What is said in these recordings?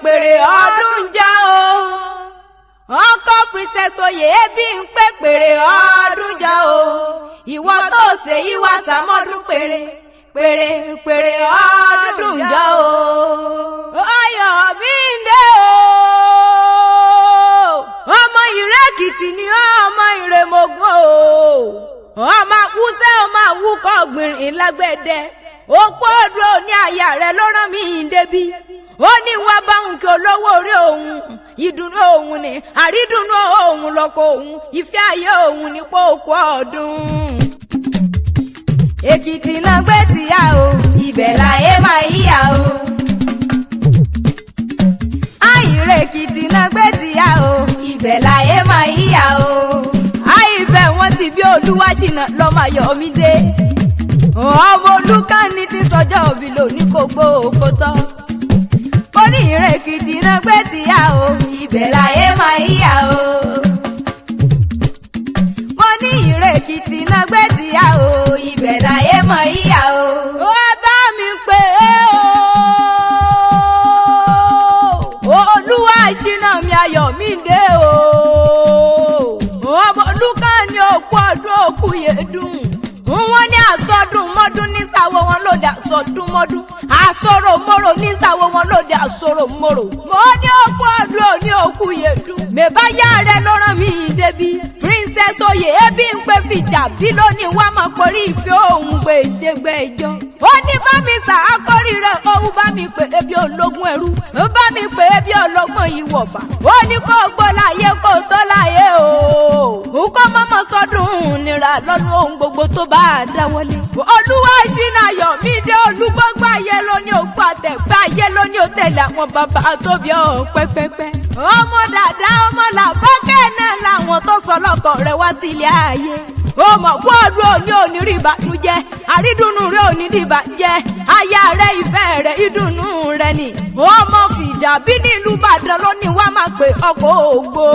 Pèrè ọdún jọ o. Ọkọ Princess Oyè bí ń pè pèrè ọdún jọ o. Ìwọ tó ṣe yí wá sàmọ́dún pèrè pèrè pèrè ọdún jọ o. Ayọ̀ mi ń dé o. Ọmọ Ìrẹ́kìtì ni ọmọ Ìrèmọ̀gùn o. Ọmọ àkúṣe ọmọ àwùkọ́ gbìnrín lágbẹ̀dẹ. Òpó ọdún òní àyà rẹ̀ ló rán mi débi. Ó ní wọn bá òun kí olówó orí òun, ìdùnnú òun ni àrídùnnú òun, lọ́kọ òun, ìfẹ́ ayé òun ní pòkó ọdún. Èkìtì náà gbé tìyà o, ibẹ̀ láyé máa yíyà o. Àìrè Èkìtì náà gbé tìyà o, ibẹ̀ láyé máa yíyà o. Àìbẹ̀ wọ́n ti bí Olúwaṣínà lọ́mọ Ayọ̀mídé. Ọmọ Olúkànní ti sọjọ́ òbí lóní kò gbó kó tán. Ó ní ìrìn Èkìtì náà gbé tìyà o, ibẹ̀ láyé máa yíyà o. Mo ní ìrìn Èkìtì náà gbé tìyà o, ibẹ̀ láyé máa yíyà o. Ó bá mi pè é o. Olúwaṣínà mi Ayọ̀mídé o. Ọmọ Olúkànní òkú ọdún òkú yẹ̀dùn. Wọ́n ní àsọdún mọ́dún nísàwọ̀ wọn lòdì àsọdún mọ́dún, àsọ̀rọ̀ mọ́rò nísàwọ̀ wọn lòdì àsọ̀rọ̀ mọ́rò. Mo ní òkú ọdún òní òkú yẹ̀dùn. Mẹ̀báyà rẹ ló rán mi débi. Princess Oyè ebi ń pè fìjà bí lónìí wàá máa kọrí ìfẹ́ òun gbèjégbèjọ. Ó ní bá mi sà ákọ́rí rẹ̀ òun bá mi pè é bí ológun ẹrú, bá mi pè é bí ọlọ́gbọ́n ìwọ̀fà. Ó ní kó gbọ́ láyé kó tọ́ láyé o. Kó mọ́mọ́ sọdún nira lọ́nu ohun gbogbo tó bá a dáwọ́lé. Olúwaṣínà Ayọ̀mídé olúgbọ́gbọ́ ayé lóní òkú àtẹ̀gbẹ́ ayé lóní òtẹ̀lẹ̀ àwọn bàbá tóbi ọ̀ pẹ́pẹ́pẹ́. Ọmọ dàda ọmọ làbákẹ́ náà làwọn tó sọ lọ́kọ̀ rẹ̀ wá sílé ayé. Ó mọ̀ kó ọdún òní òní rí ìbànújẹ́, àrídùnnú rẹ̀ òní dìbàjẹ́, aya rẹ̀ ìfẹ́ rẹ̀ ìdùnnú rẹ̀ ni. Ọmọ fìjà bí nílùú Ìbàdàn ló ní wá máa pè ọkọ̀ ògbó.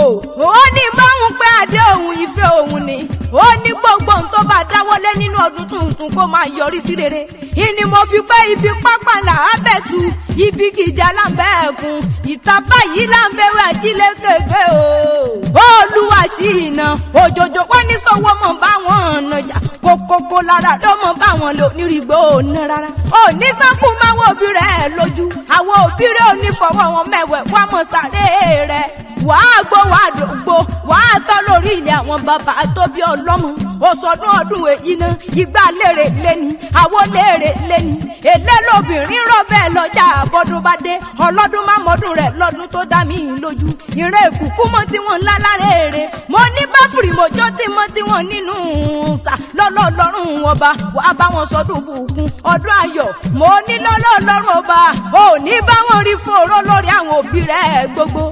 Ó ní báwọn pé adé òun ìfẹ́ òun ni. Ó ní gbogbo ohun tó bá dáwọ́lé nínú ọdún tuntun kó máa yọrí sí rere. Ìní mo fi pé ibi pápá là á bẹ̀ tu, ibi gìjà là ń bẹ́ ẹ̀kún, ìta báyìí là ń bẹ̀rẹ̀ ajílẹ̀ kéke o. Olúwaṣínà òjòjò wọ́n ní sọ́wọ́ mọ̀ bá wọn nàjà kókókó lára ló mọ̀ bá wọn lò nírìgbò ná rárá. Òní sọ́kù máa wọ òbí rẹ̀ lójú, àwọn òbí rẹ̀ ò ní fọwọ́ wọn mẹ́wẹ̀ wá mọ̀ sáré rẹ̀. Wàá gbó wàá dògbò wàá tọ́ lórí ilẹ̀ àwọn bàbá tó bí ọlọ́mọ. Òsọdún ọdún èyí náà ìgbà léèrè lẹ́ni àwo léèrè lẹ́ni èlé lobìnrin rọ́bẹ̀ lọ́jà àbọ̀dún bá dé ọlọ́dún má mọ́dún rẹ̀ lọ́dún tó dá mi lójú. Ìrẹ́ ìkùkù mọ́ tí wọ́n ńlá lára èrè mo ní bá fìrìmọ́jọ́ tí mọ́ tí wọ́n nínú sà lọ́lọ́lọ́rùn ọba wàá bá wọn sọdún bùkún ọdún ayọ̀. Mo ní lọ́lọ́lọ́rùn ọba ò ní bá wọn rí fòró lórí àwọn òbí rẹ̀ gbogbo.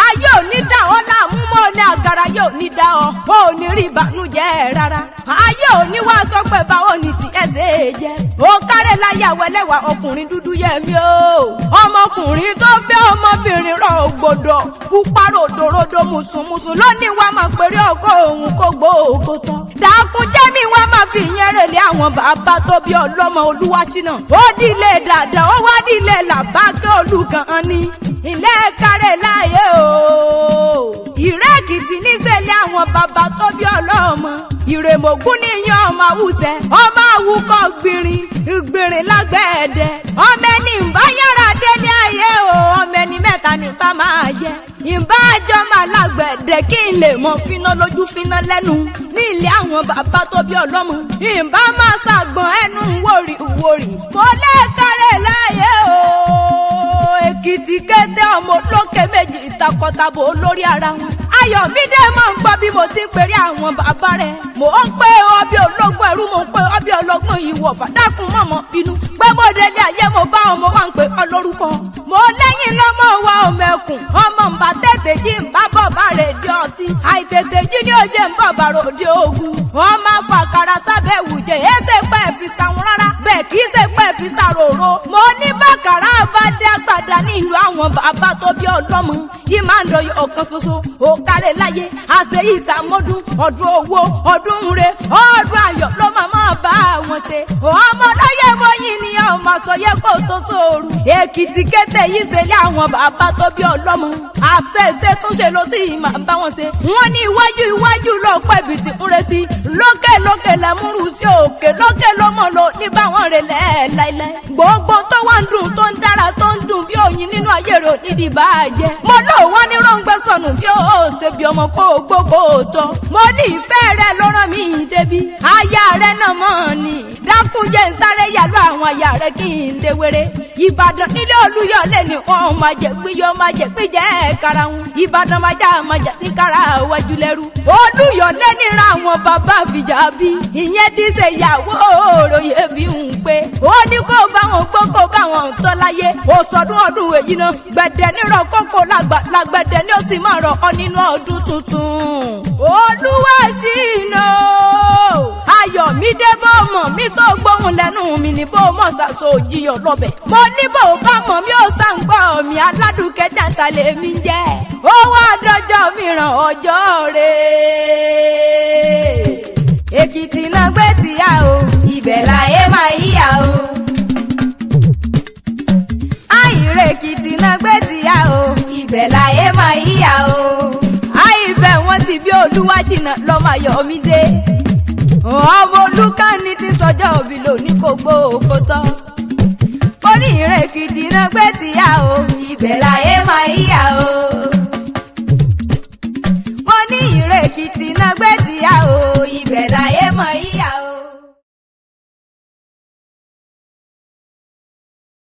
Ayé ò ní dá ọ láàmú mọ́ ní àgàrà yóò ní dá ọ, ò ní rí ìbànújẹ́ rárá. Ayé ò ní wá sọ pé báwo ni tí ẹ ṣe é jẹ. Ó kárẹ̀ láyé àwẹ̀lẹ́wà ọkùnrin dúdú yẹmi o. Ọmọkùnrin tó fẹ́ ọmọbìnrin rọ̀ gbọ́dọ̀ pupa ròdòròdò mùsùlùmùsùn lónìí wá máa pèrè ọkọ òun kó gbóògó tán. Dàkún jẹ́mi wá máa fi ìyẹn rèlé àwọn bàbá tó bí ọlọ́mọ Olúwaṣínà. Ó dìlé dàdà ó wá dìlé làbákẹ́ olùkàn ni ilé kárẹ̀ láyé o. Ìrẹ́ Èkìtì níṣẹ̀lẹ̀ àwọn bàbá tó bí ọlọ́mọ. Ìrèmọ̀gún níyan ọmọ àwùsẹ̀ ọmọ àwùkọ́ gbìnrín gbìnrín lágbẹ̀ẹ́dẹ. Ọmọ ẹni ń bá yàrá délé ayé o, ọmọ ẹni mẹ́ta ní bá máa jẹ. Ìbá àjọ máa lágbẹ̀ẹ́dẹ kí n lè mọ finá lójú finá lẹ́nu ní ilé àwọn bàbá tó bí ọlọ́mọ. Ìbá máa ṣàgbọ̀n ẹnu wòrì wòrì. Mo lè kárẹ̀ láyé o. Èkìtì kété ọmọ olókè méjì ìtakọtabo lórí ara wọn. Ayọ̀mídé máa ń gbọ́ bí mo ti ń pèrè àwọn bàbá rẹ̀. Mò ń pé ọbẹ̀ ológun ẹrú, mò ń pé ọbẹ̀ ọlọ́gbọ́n ìwọ̀fà dákun mọ̀mọ́ bínú. Pé mo délé ayé mo bá ọmọ wa ń pè ọlórúkọ. Mo lẹ́yìn lọ́mọ wa ọmọ ẹkùn, ọmọ ń bá tètè jí ń bá bọ̀bá rẹ̀ di ọtí. Àìtètè jí ní òjé ń bọ̀bà ròde ogun. Wọ́n máa fàkàrà sábẹ́ wùjẹ́, ẹsẹ̀ pẹ́ fi sàwọn rárá. Bẹ́ẹ̀ kì í ṣe pé fi ṣàròrò. Mo ní bàkàrà bá dé àgbàdá nílùú àwọn bàbá tó bí ọlọ́mọ yìí máa ń dọyọ ọ̀kan ṣoṣo. Ó kárẹ̀ láyé àṣẹ ìsàmọ́dún, ọdún owó, ọdún re, ọdún ayọ̀ ló máa máa bá wọn ṣe. Ọmọ láyé bóyin ni ọmọ àsọyẹ kó tó sóoru. Èkìtì kété yìí ṣe lé àwọn bàbá tó bí ọlọ́mọ. Àṣẹ ṣe tún ṣe ló sì máa ń bá wọn ṣe. Wọ́n ní iwájú iwájú ló pẹ́ bí ti ń retí. Lókè lókè lẹ́múrú sí òkè, lókè ló mọ̀ lọ ní báwọn rè lẹ́ẹ̀láìláì. Gbogbo tó wà ń dùn, tó ń dára, tó ń dùn bí oyin nínú ayé rẹ̀ onídìí bàjẹ́. Mo lò wọ́n ní rọ́ǹgbẹ́ sọnù bí ó ṣe bí ọmọ kó gbogbo tọ́. Mo ní ìfẹ́ rẹ ló rán mi débi. Aya rẹ náà mọ̀ ni. Dákúnjẹ́ ń sáré yàlú àwọn aya rẹ kí n déwéré. Ìbàdàn nílé Olúyọ̀lé ni wọ́n máa jẹ gbíyọ́, máa jẹ gbíjẹ́ karahun. Ìbàdàn máa já máa jà tí kára wájú lẹ́rú. Olúyọ̀lé níra àwọn bàbá fìjà bí. Ìyẹn ti ṣe ìyàwó òròyè bí ń pé. Ó ní kó bá wọn gbọ́, kó bá wọn tọ́ láyé. Ó sọdún ọdún èyí náà. Gbẹ̀dẹ̀ nírọ̀ kókó lágbẹ̀dẹ̀ ni ó sì máa rọ̀ ọ́ nínú ọdún tuntun. Olúwa sí iná. Ayọ̀mídé bó mọ̀ mí sọ gbóhùn lẹ́nu mi ní bó mọ̀ ṣàṣọ òjìyàn lọ́bẹ̀. Mo ní bó bá mọ̀ mí ó sàǹgbọ́ mi, aládùúkẹ́ jàǹtà lèmi ń jẹ́. Ó wá dọjọ́ mìíràn, ọjọ́ rẹ̀. Èkìtì náà gbé tìyà o, ibẹ̀ láyé máa yíyà o. Àìrè Èkìtì náà gbé tìyà o, ibẹ̀ láyé máa yíyà o. Àìbẹ̀ wọ́n ti bí Olúwaṣínà lọ́mọ Ayọ̀mídé. Ọmọ Olúkànní ti sọjọ́ òbí lóní kò gbó òkò tán. Ó ní ìrè Èkìtì náà gbé tìyà o, ibẹ̀ láyé máa yíyà o. Mo ní ìrè Èkìtì náà gbé tìyà o, ibẹ̀ láyé máa yíyà.